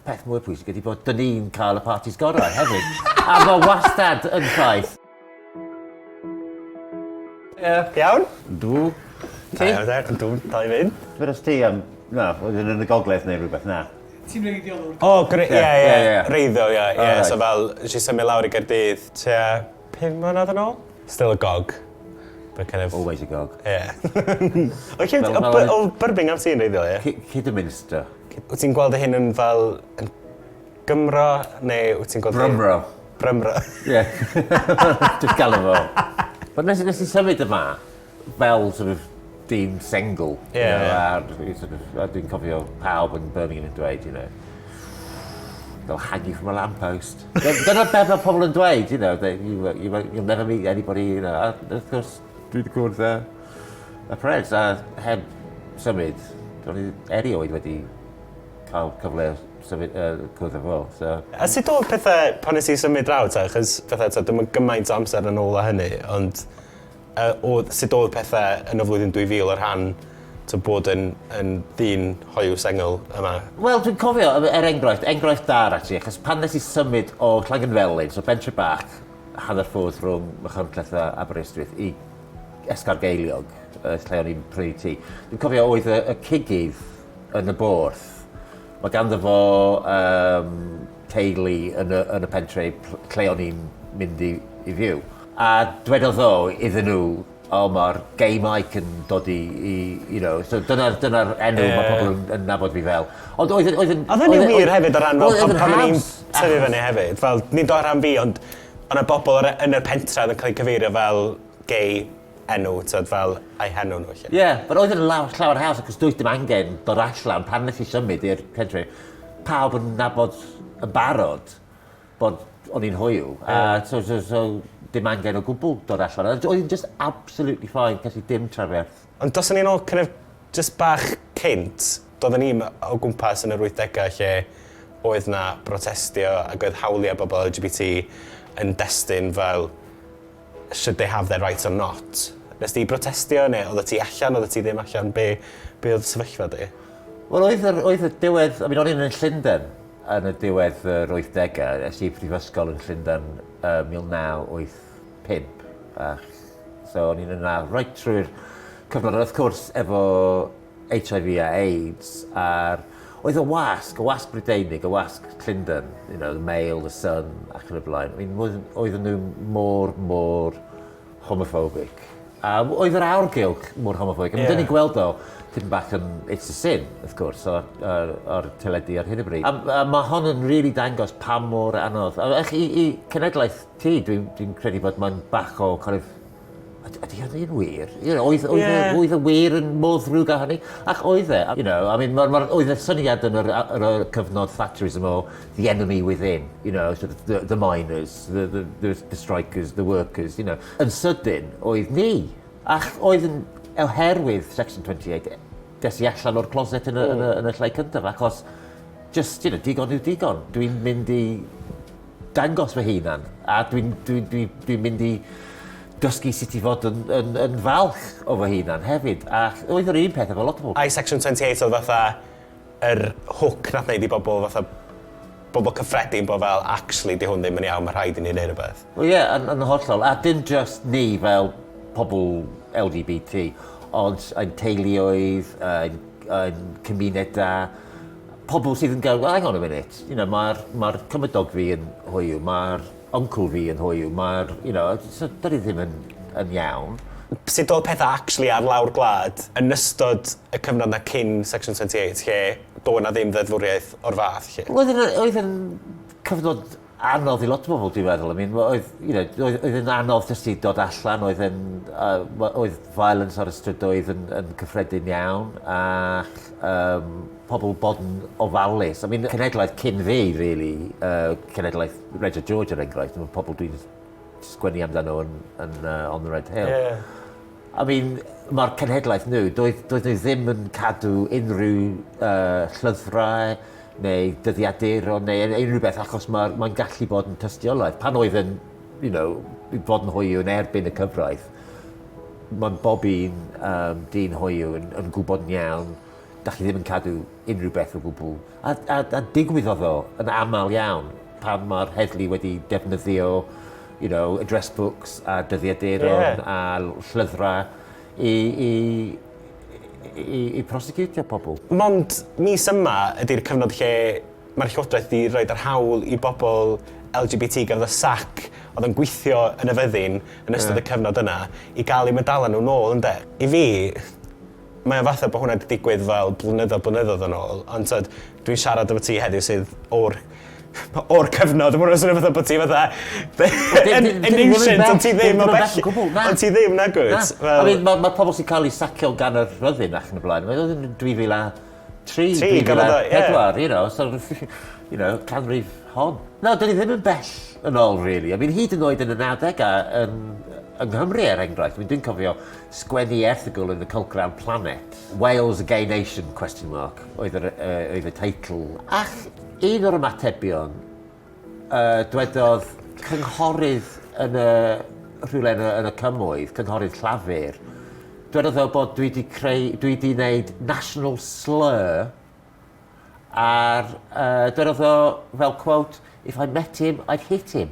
peth mwy pwysig ydy bod dyn ni'n cael y parties gorau hefyd. A mae wastad yn ffaith. Ie. Iawn? Dw. Ti? Da iawn, dw, da i fynd. Dwedais ti am... Na, oedd yn y gogledd neu rhywbeth, na. Ti'n reiddiol o'r... O, gre- ie, ie, reiddiol, ie, ie. So fel, nes i symud lawr i Gaerdydd tua 5 mlynedd yn ôl. Still a gog. But kind of... Always a gog. Ie. O lle... O Birmingham ti'n reiddiol, ie? Kidderminster. Wyt ti'n gweld dy hun yn fel yn Gymro neu wyt ti'n gweld... Brymro. Brymro. Ie. Just galw fo. But nes, nes i symud yma fel sort of dyn sengl. Ie. You know, a, sort of, a dwi'n cofio pawb yn Birmingham yn dweud, you know, they'll hang you from a lamppost. Dyna beth mae pobl yn dweud, you know, they, you, you, you'll never meet anybody, you know. A wrth gwrs, dwi wedi cwrdd â, â Prez, a heb symud, do'n i erioed wedi cael cyfle symud, cwrdd â fo, so. A sut oedd pethau pan nes i symud draw te, achos fatha t'od dwi'm yn gymaint o amser yn ôl â hynny, ond yy o'dd sut o'dd pethe yn y flwyddyn 2000 o rhan t'o' bod yn yn ddyn hoyw sengl yma? Wel dwi'n cofio er enghraifft, enghraifft da actually, achos pan nes i symud o Llangynfelyn, so bentre bach hanner ffordd rhwng Machynlleth a Aberystwyth i Esgairgeiliog, yy lle o'n i'n prynu tŷ. Dwi'n cofio oedd y, y cigydd yn y Borth, mae ganddo fo um, teulu yn y, yn y pentre lle o'n i'n mynd i, i fyw. A dwedodd o iddyn nhw, o mae'r gay Mike yn dod i, i you know, so dyna'r dyna enw yeah. mae pobl yn, yn nabod fi fel. Ond oedd yn... Oedd yn Oedd hynny'n wir hefyd o ran fel pan, pan o'n i'n tyfu fyny hefyd, fel nid o ran fi, ond o'na bobl ar, yn y pentre oedd yn cael eu cyfeirio fel gay enw, t'od fel eu henw nhw 'lly. Ie, yeah, but oedd yn law, llawer haws achos doedd dim angen dod allan pan nes i symud i'r pentre. Pawb yn nabod yn barod bod o'n i'n hoyw. A so, so, so dim angen o gwbl dod allan. Oedd hi'n just absolutely fine, ces i dim trafferth. Ond dos ni'n ôl kind of just bach cynt, doedden ni'm o gwmpas yn yr wythdegau lle oedd 'na brotestio ac oedd hawliau bobl LGBT yn destun fel should they have their rights or not. Nes di brotestio neu oeddet ti allan, oeddet ti ddim allan, be, be oedd sefyllfa di? Wel oedd yr, oedd y diwedd, I mean o'n i'n yn Llundain yn y diwedd yr 80au, es i prifysgol yn Llundain uh, 1985, a so o'n i'n yna right trwy'r cyfnod, wrth gwrs efo HIV a AIDS a'r... Oedd y wasg, y wasg Brydeinig, y wasg Llundain, you know, the Mail, the Sun ac yn y blaen, I mean, oedd, oedden nhw mor, mor homophobic. A oedd yr awrgylch mor homophobic. Yeah. Dyn ni'n gweld o tipyn bach yn It's a Sin, wrth gwrs, o'r, or, or teledu ar hyn o bryd. A, a mae hon yn really dangos pa mor anodd. A i, i cenedlaeth ti, dwi'n dwi credu bod mae'n bach o kind of Ydy hynny'n wir? You know, oedd, oedd, yeah. oedd y wir yn mor ddrwg â hynny? Ac oedd e, you know, I mean, ma, ma, oedd y syniad yn yr, yr, yr cyfnod Thatcherism o the enemy within, you know, sort of the, the miners, the, the, the, the strikers, the workers, you know. Yn sydyn, oedd ni. Ac oedd yn, oherwydd Section 28, des i allan o'r closet yn y, mm. yn y, yn y lle cyntaf, achos just, you know, digon yw digon. Dwi'n mynd i dangos fy hunan a dwi'n dwi, dwi, dwi mynd i dysgu sut i fod yn, yn, yn falch o fy hunan hefyd. A oedd yr un peth efo lot o bobl. Ai Section 28 oedd fatha yr hook nath neud i bobl fatha bobl cyffredin bod fel actually di hwn ddim yn iawn, mae rhaid i ni neud rhywbeth. Wel ie, yeah, yn, yn hollol. A dim just ni fel pobl LGBT, ond ein teuluoedd, ein, ein cymunedau, pobl sydd yn gael, well, hang on a minute, you know, mae'r ma cymydog fi yn hoyw, mae'r uncle fi yn hoyw, mae'r, you know, so dydy ddim yn, yn iawn. Sut oedd pethau actually ar lawr gwlad yn ystod y cyfnod 'na cyn Section 28 lle doedd 'na ddim ddeddfwriaeth o'r fath 'lly? Oedd yn, oedd yn cyfnod anodd i lot o bobl dwi'n meddwl. I mean, oedd, you know, oedd, oedd yn anodd jyst i dod allan, oedd yn, uh, oedd violence ar y strydoedd yn, yn cyffredin iawn, ac um, pobl bod yn ofalus. I mean, cenedlaeth cyn fi, really, uh, cenedlaeth Reg a George er enghraifft, mae pobl dwi'n sgwennu amdano yn, yn uh, On the Red Hill. Yeah. I mean, mae'r cenhedlaeth nhw, doedd, doedd nhw ddim yn cadw unrhyw uh, llyfrau neu dyddiaduron neu unrhyw beth achos mae'n mae gallu bod yn tystiolaeth. Pan oedd yn, you know, fod yn hoyw yn erbyn y cyfraith, mae'n bob un um, dyn hoyw yn, yn gwybod yn iawn Da chi ddim yn cadw unrhyw beth o gwbl. A, a, a digwyddodd o yn aml iawn pan mae'r heddlu wedi defnyddio you know, address books a dyddiaduron yeah. a llyfrau i, i, i, i prosecutio pobl. Mond mis yma ydy'r cyfnod lle mae'r Llywodraeth wedi rhoid yr hawl i bobl LGBT gafodd y sac oedd yn gweithio yn y fyddin yn ystod yeah. y cyfnod yna i gael eu medalau nhw nôl, ynde? I fi, mae o fatha bod hwnna wedi digwydd fel blynyddoedd blynyddoedd yn ôl, ond tyd, dwi'n siarad efo ti heddiw sydd o'r o'r cyfnod, mae hwnna'n swnio fatha bod ti fatha yn yn ancient, ond ti ddim o bell. Ond ti ddim nagwt. Fel... I mean, mae ma pobl sy'n cael eu sacio gan y rhyddin ac yn y blaen, mae'n yn 2003, 2004, you know, so, you know, canrif hon. Na, dyn ni ddim yn bell yn ôl, really. I mean, hyd yn oed yn y 90au, yn, yng Nghymru, er enghraifft, I mean, dwi'n cofio sgwennu erthygl yn y cylchgrawn Planet, Wales a Gay Nation, question mark, oedd yr, oedd y teitl. Ac un o'r ymatebion, uh, dwedodd cynghorydd yn y, rhywle yn y, yn y cymoedd, cynghorydd Llafur, dwedodd o bod dwi wedi creu, dwi wedi wneud national slur A'r, uh, dwedodd o fel quote, if I met him, I'd hit him.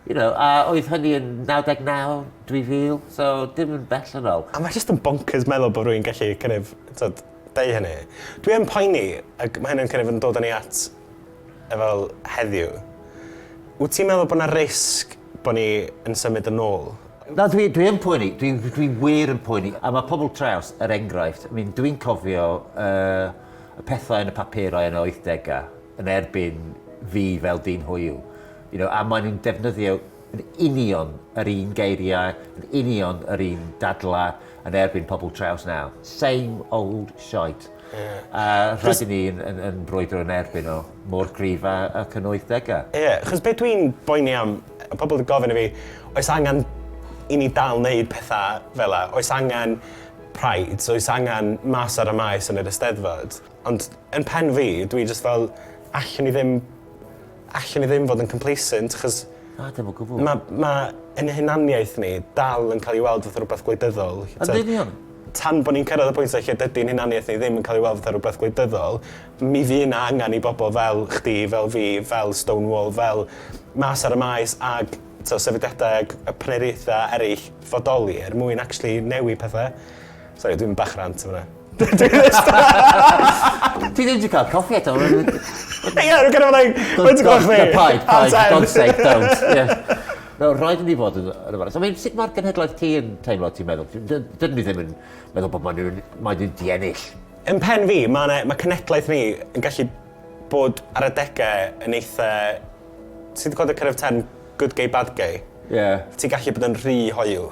You know, a oedd hynny yn 99, 2000, so dim yn bell yn ôl. A mae jyst yn bonkers meddwl bod rhywun gallu kind of, tyd, deud hynny. Dwi yn poeni, ac mae hynny'n kind of yn dod â ni at e fel heddiw. Wyt ti'n meddwl bod 'na risg bod ni yn symud yn ôl? Na, dwi, dwi yn poeni. Dwi, dwi wir yn poeni. A mae pobl traws, er enghraifft, I mean, dwi'n cofio uh, y pethau yn y papurau yn y 80au yn erbyn fi fel dyn hoyw. You know, a maen nhw'n defnyddio yn union yr un geiriau, yn union yr un dadlau yn erbyn pobl traws nawr. Same old shite. Yeah. A rhaid i ni yn, yn, yn brwydro yn erbyn o mor gryf a, ac yn 80au. Ie, yeah, chos beth dwi'n boeni am, y pobl wedi gofyn i fi, oes angen i ni dal wneud pethau fel la? Oes angen Pride, oes angen mas ar y maes yn yr Eisteddfod? Ond yn pen fi, dwi just fel, allwn ni ddim, allwn ni ddim fod yn complacent, chos Na, dim o gwbl. Mae ma yn hunaniaeth ni dal yn cael ei weld fatha rhywbeth gwleidyddol. Yn union. Tan bod ni'n cyrraedd y pwynt lle dydy'n hunaniaeth ni ddim yn cael ei weld fatha rhywbeth gwleidyddol, mi fydd 'na angen i bobl fel chdi, fel fi, fel Stonewall, fel mas ar y maes ag t'o' sefydliadau ag y partneriaethau eraill fodoli er mwyn actually newid pethau. Sori, dwi'n bach rant yn fan'na. Ti ddim wedi cael coffi eto. Ie, rwy'n kind of like, faint o gloch ni? Paid, paid, don't say, don't. Yeah. No, rhaid i ni fod yn, yn ofalus. I mean, sut mae'r genhedlaeth ti yn teimlo, ti'n meddwl? Dydyn ni ddim yn meddwl bod maen nhw'n mae nhw di ennill. Yn pen fi, mae, mae cenhedlaeth ni yn gallu bod ar adegau yn eitha... Ti wedi clywed y kind of term good gay, bad gay? Yeah. Ti'n gallu bod yn rhy hoyw.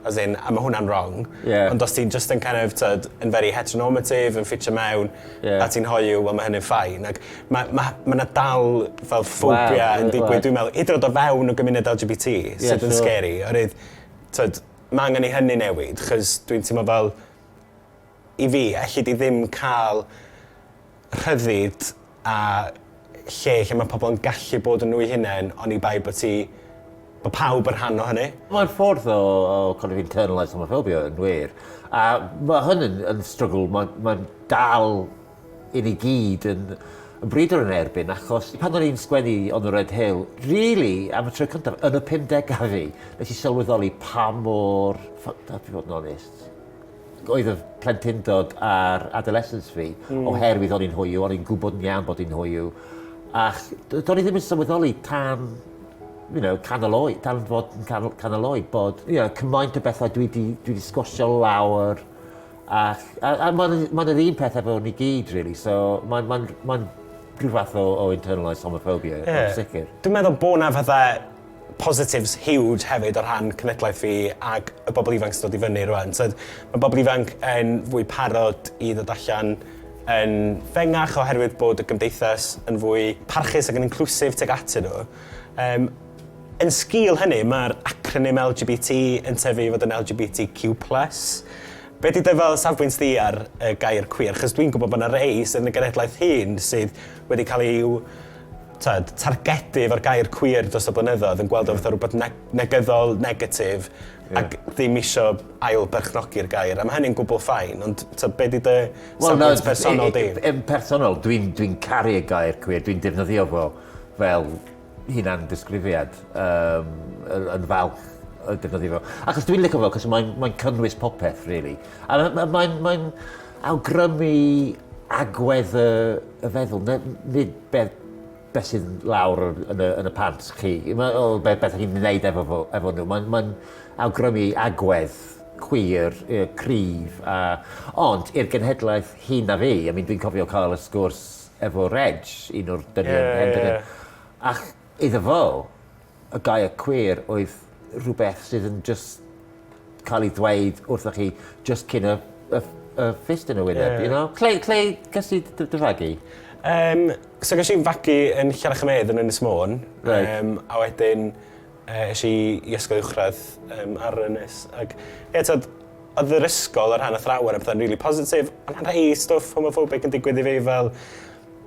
As in, a mae hwnna'n wrong. Yeah. Ond os ti'n just yn kind of, tyd, yn very heteronormative, yn ffitio mewn, yeah. a ti'n hoyw, wel mae hynny'n fine. Ac mae ma, ma 'na dal fel ffobia wow, yn digwydd, dwi'n meddwl, hyd yn oed o fewn y gymuned LGBT, yeah, sydd yn sure. scary. Oherwydd, tyd, mae angen i hynny newid, chos dwi'n teimlo fel, i fi, alli di ddim cael rhyddid a lle lle mae pobl yn gallu bod yn nhw eu hunain, oni bai bod ti, bod pawb yn rhan o hynny. Mae'n ffordd o, o kind of internalised homophobia yn wir. A mae hyn yn, yn struggle, mae'n mae dal i ni gyd yn, yn brwydro yn erbyn, achos pan o'n i'n sgwennu On the Red Hill, really, am y tro cyntaf, yn y 50au fi, nes i sylweddoli pa mor fucked up i fod yn onest oedd y plentyndod a'r adolescence fi, mm. oherwydd o'n i'n hoyw, o'n i'n gwybod yn iawn bod i'n hoyw. A do'n i ddim yn sylweddoli tan, you know, canol oed, tan fod yn canol, canol oed, bod, you know, cymaint o bethau dwi di, dwi di sgwrsio lawr, a, a, a mae'n ma yr un peth efo ni gyd, really, so mae'n ma ma rhyw fath o, o internalised homophobia, yeah. yn sicr. Dwi'n meddwl bod na fatha positives huge hefyd o rhan cenedlaeth fi ag y bobl ifanc sy'n dod i fyny rwan. So, mae bobl ifanc yn fwy parod i ddod allan yn fengach oherwydd bod y gymdeithas yn fwy parchus ac yn inclusive tuag atyn nhw. Um, yn sgil hynny, mae'r acronym LGBT yn tyfu i fod yn LGBTQ+. Be di dy fel safbwynt di ar y gair queer? Chos dwi'n gwybod bod yna rei sydd yn y genedlaeth hyn sydd wedi cael eu tyd, targedu efo'r gair queer dros y blynyddoedd yn gweld o fatha rhywbeth ne negyddol, negatif, yeah. ac ddim isio ail berchnogi'r gair. A mae hynny'n gwbl fine, ond tyd, be di dy well, safbwynt no, personol di? Yn personol, dwi'n dwi caru y gair queer, dwi'n defnyddio fo fel hunan disgrifiad, um, yn falch o defnyddio fo. Achos dwi'n licio fo, cos mae'n mae cynnwys popeth, really. A mae'n mae, mae awgrymu agwedd y, y feddwl, nid beth beth sydd lawr yn y, yn y pant chi, ma, o, beth, beth chi'n wneud efo, fo, efo nhw. Mae'n mae awgrymu agwedd queer, cryf. A, ond i'r genhedlaeth hyn na fi, I mean, dwi'n cofio cael y sgwrs efo Reg, un o'r dynion yeah, hen dynion. Yeah. Ac iddo fo, y gair queer oedd rhywbeth sydd yn just cael ei ddweud wrthoch chi just cyn y, y, y fist yn y wyneb, yeah. you know? Lle, lle ges i dy, dy fagu? Um, so ges i fagu yn Llannerch-y-medd yn Ynys Môn. Right. Um, a wedyn es i i ysgol uwchradd um, ar yr ynys. Ac, ie, yeah, tyd, oedd yr ysgol a'r rhan athrawon a pethau'n really positif, ond rhai stwff homophobic yn digwydd i fi fel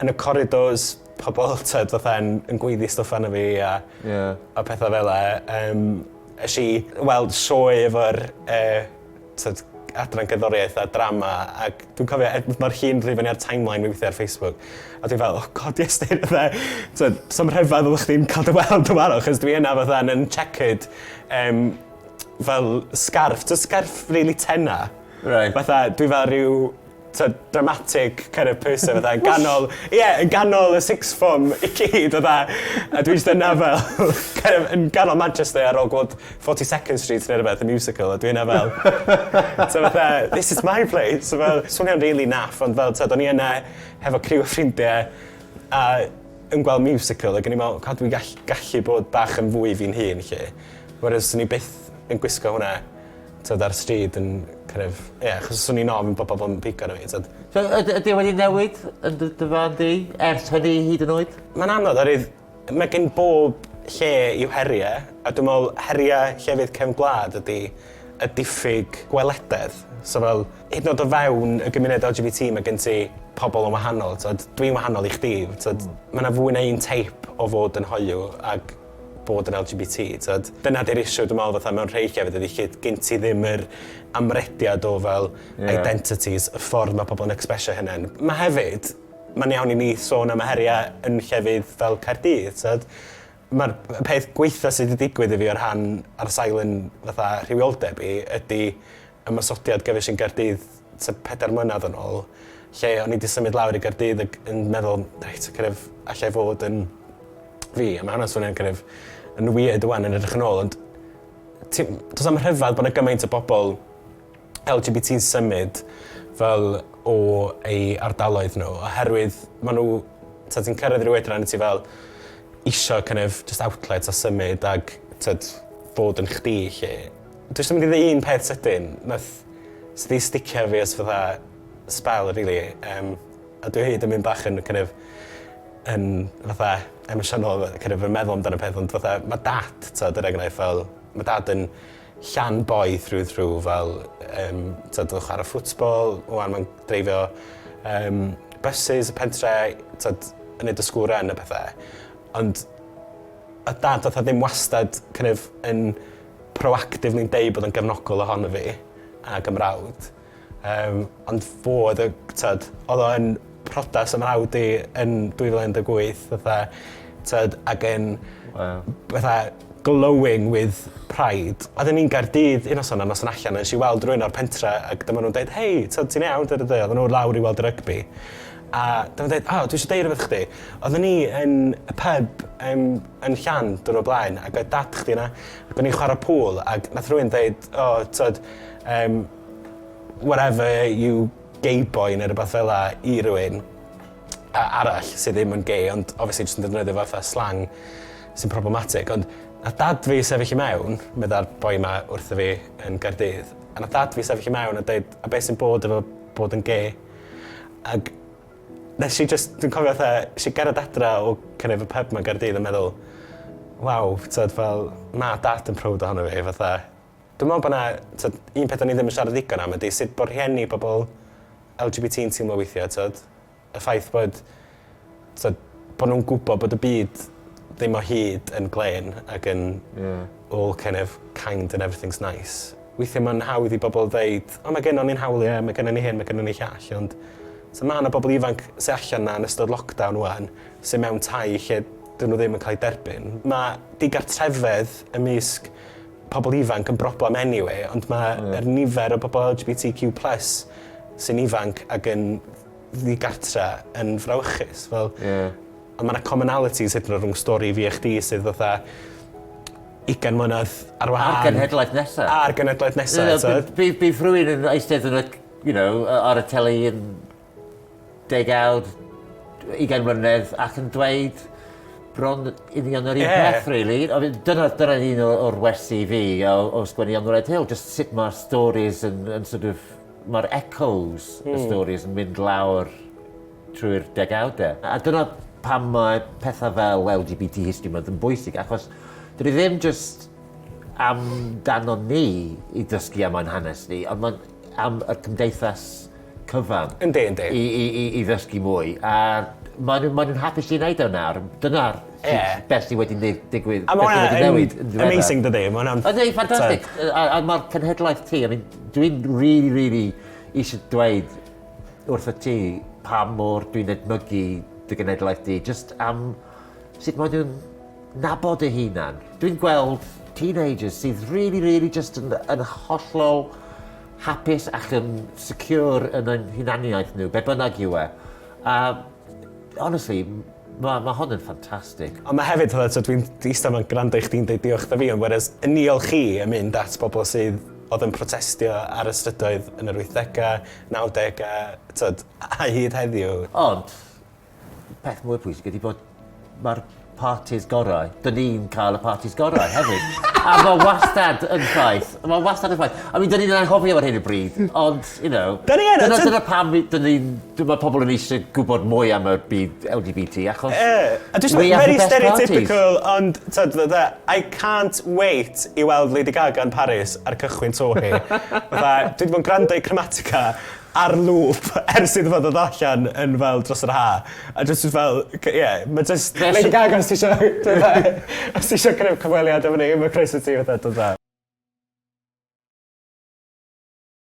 yn y corridors, pobl tyd, fatha yn, yn gweiddi stwff arno fi a, yeah. a pethau fel e. Um, es i weld sioe efo'r uh, tyd, adran gerddoriaeth a drama ac dwi'n cofio mae'r llun rhy fyny ar timeline fi weithiau ar Facebook a dwi'n fel oh god yes fatha tyd, some rhyfedd oeddech chdi'n cael dy weld yn wahanol achos dwi yna fatha yn checkered um, fel sgarff, so sgarff really tenna. Right. Fatha, dwi fel rhyw t'od dramatic kind of person fatha yn ganol, ie, yeah, yn ganol y sixth form i gyd fatha, a dwi jyst yna fel, kind of, yn ganol Manchester ar ôl gweld 42nd Street neu rhywbeth, y musical, a dwi yna fel, so fatha, this is my place, so fel, swnio'n really naff, ond fel, t'od, o'n i yna hefo criw o ffrindiau, a yn gweld musical, ac o'n i'n meddwl, god, dwi'n gall, gallu bod bach yn fwy fi'n hun, lle. Whereas swn i byth yn gwisgo hwnna t'od ar stryd yn kind of, ie, yeah, achos swn i'n ofn bod pobl yn pigo arno fi, t'od. So ydy o wedi newid yn dy, dy farn di ers hynny hyd yn oed? Mae'n anodd, oherwydd mae gen bob lle i'w heriau, a dwi'n meddwl heriau llefydd cefn gwlad ydy y diffyg gwelededd. So fel, hyd yn oed o fewn y gymuned LGBT mae gen ti pobl yn wahanol, t'od, dwi'n wahanol i chdi, t'od, mm. mae yna fwy na un teip o fod yn hoyw ac bod yn LGBT, t'od? Dyna 'di'r issue dwi'n meddwl fatha mewn rhei llefydd ydi lle gen ti ddim yr amrediad o fel yeah. identities, y ffordd mae pobl yn expressio hynny. Mae hefyd, mae'n iawn i ni sôn am y heriau yn llefydd fel Caerdydd, t'od? Mae'r peth gweitha sydd wedi digwydd i fi o'r rhan ar sail yn fatha rhywioldeb i ydy ymosodiad gefais i'n Gaerdydd tua 4 mlynedd yn ôl, lle o'n i wedi symud lawr i Gaerdydd ac yn meddwl, reit, kind of, allai fod yn fi, a mae hwnna'n swnio'n kind of yn weird ŵan yn edrych yn ôl, ond ti, does am rhyfedd bod yna gymaint o bobl LGBT'n symud fel o ei ardaloedd nhw, oherwydd maen nhw, ta ti'n cyrraedd rhyw oedran a ti fel isio kind of just outlet a symud ag tyd, bod yn chdi lle. Dwi jyst yn mynd i ddweud un peth sydyn, nath sydd wedi sticio fi ers fatha spel really, um, a dwi hyd yn mynd bach yn kind of yn fatha emosiynol kind of yn meddwl amdano peth ond fatha ma' dad t'od er enghraifft fel ma' dad yn Llan boy through and through fel yym t'od o'dd o'n chware football ŵan ma'n dreifio yym buses y pentre t'od yn neud y school run a pethe ond o'dd dad fatha ddim wastad kind of yn proactively'n deud bod o'n gefnogol ohono fi ag 'y mrawd. Yym, ond fo oedd y, t'od, oedd o yn priodas 'y mrawd i yn 2018 fatha, t'od, ac yn... Waw. ...fatha glowing with pride. Oedden ni'n Gaerdydd un noson ar noson allan a nes i weld rywun o'r pentre ac dyma nhw'n deud hei, t'od, ti'n iawn? Dy dy dy. Oedden nhw lawr i weld y rygbi. A dyma nhw'n deud, o, dwi eisiau deud rhywbeth chdi. Oedden ni yn y pub um, yn Llan dwrnod blaen ac oedd dad chdi yna ac o'n i'n chwarae pŵl ac nath rhywun ddeud, o, t'od, um, whatever you gay boy neu rhywbeth fel 'a i rywun arall sydd ddim yn gay ond obviously jyst yn defnyddio fatha slang sy'n problematic ond nath dad fi sefyll i mewn, medda'r boi 'ma wrtho fi yn Gaerdydd, a nath dad fi sefyll i mewn a deud a be' sy'n bod efo bod yn gay? Ag nes i jyst dwi'n cofio fatha nes i gerdded adra o kind of y pub 'ma yn Gaerdydd yn meddwl waw t'od fel ma' dad yn prowd ohono fi fatha Dwi'n meddwl bod 'na, t'od, un peth 'dan ni ddim yn siarad ddigon am ydy sut bod rhieni pobl LGBT yn teimlo weithiau, t'od. Y ffaith bod, t'od, bod nhw'n gwybod bod y byd ddim o hyd yn glên ac yn yeah. all kind of kind and everything's nice. Weithiau mae'n hawdd i bobl ddeud, o mae gennon ni'n hawliau, mae gennon ni hyn, mae gennon ni llall, ond so mae yna bobl ifanc sy'n allan na yn ystod lockdown wan, sy'n mewn tai lle dyn nhw ddim yn cael eu derbyn. Mae digartrefedd ymysg pobl ifanc yn broblem anyway, ond mae mm. yr nifer o bobl LGBTQ plus sy'n ifanc ac yn ddigartre yn frawychus. Fel, yeah. Ond mae yna commonalities hyd yn oed rhwng stori fi a chdi sydd fatha 20 mlynedd ar wahân. A'r genhedlaeth nesaf. A'r genhedlaeth nesaf. Bydd rhywun yn eistedd yn y, you know, ar y teli yn degawd, ugain mlynedd ac yn dweud bron union yr un yeah. peth, really. I mean, dyna, dyna un o'r wersi i fi o, o sgwennu on the Red Hill, just sut mae'r stories yn, yn sort of, mae'r echoes mm. y hmm. stories yn mynd lawr trwy'r degawdau. A dyna pam mae pethau fel LGBT History Month yn bwysig, achos dyn ni ddim just amdano ni i dysgu am ein hanes ni, ond mae'n am y cymdeithas cyfan. Yndi, yndi. I, i, i, i ddysgu mwy. A maen nhw'n ma nhw hapus i wneud o nawr. Dyna'r yeah. beth sydd wedi digwydd, a beth sydd wedi newid. Amazing, dydy. Mae hwnna'n... Ydy, ffantastig. A, a mae'r cenhedlaeth ti, I mean, dwi'n really, really eisiau dweud wrtho ti pa mor dwi'n edmygu dy genedlaeth di, just am sut maen nhw'n nabod eu hunan. Dwi'n gweld teenagers sydd really, really just yn, yn hollol hapus ac yn secure yn ein hunaniaeth nhw, be bynnag yw e. A honestly, mae ma hon yn ffantastig. Ond mae hefyd, fatha, so dwi'n eistedd yma'n gwrando i chdi'n dweud diolch wrtha fi, ond whereas y niol chi yn mynd at bobl sydd oedd yn protestio ar y strydoedd yn yr 80au, 90au, tyd, a hyd heddiw. Ond, peth mwy pwysig ydy bod mae'r parties gorau, dyn ni'n cael y parties gorau hefyd. A mae wastad yn ffaith. Mae wastad yn ffaith. I mean, dyn ni'n anghofio ar hyn o bryd, ond, you know... Dyn ni yn! Dyna, dyna pam dyn ni'n... Mae pobl yn eisiau gwybod mwy am y byd LGBT, achos... Yeah. A just we have very the best stereotypical, ond, tyd, fatha, I can't wait i weld Lady Gaga yn Paris ar cychwyn tour hi. Fatha, dwi wedi bod yn gwrando i Chromatica ar loop ers iddo fo ddod allan yn fel dros yr ha. A jyst fel, ie, yeah, mae just... Lady Gaga, os ti isio, os ti isio kind of cyfweliad efo ni, mae croeso ti fatha dod dda.